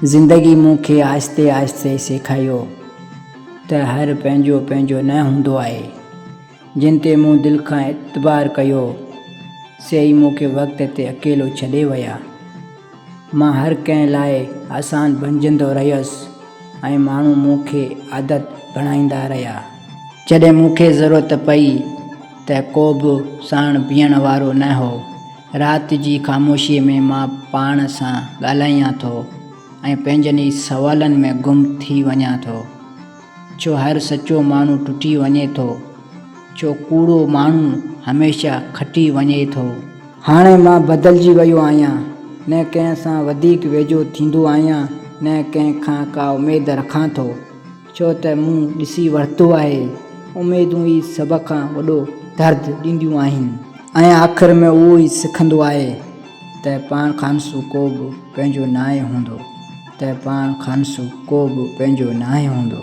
زندگي مون کي آهستي آهستي سيکاريو ته هر پنهنجو پنهنجو نه هوندو آهي. جن تي مون دل کان اعتبار ڪيو، سي ئي مون کي وقت تي اڪيلو ڇڏي ويا. مان هر ڪنهن لاء آسان بنجندو رهيس ۽ ماڻهو مون کي عادت بڻائيندا رهيا. جڏهن مون کي ضرورت پئي ته ڪو به ساڻ بيهڻ وارو نه هو. رات جي خاموشيء ۾ مان پاڻ سان ڳالهايان ٿو ۽ پنهنجن ئي سوالن ۾ گم ٿي وڃان ٿو. ڇو هر سچو ماڻهو ٽٽي وڃي ٿو؟ ڇو ڪوڙو ماڻهو هميشه کٽي وڃي ٿو؟ هاڻي مان بدلجي ويو آهيان. نه ڪنهن سان وڌيڪ ويجهو ٿيندو آهيان، نه ڪنهن کان ڪا اميد رکان ٿو. ڇو ته مون ڏسي ورتو آهي، اميدون ئي سڀ کان وڏو درد ڏينديون آهن. ۽ آخر ۾ اهو ئي سکندو آهي ته پاڻ کانسو ڪو به پنهنجو ناهي هوندو ته پاڻ کانسو ڪو به پنهنجو ناهي هوندو.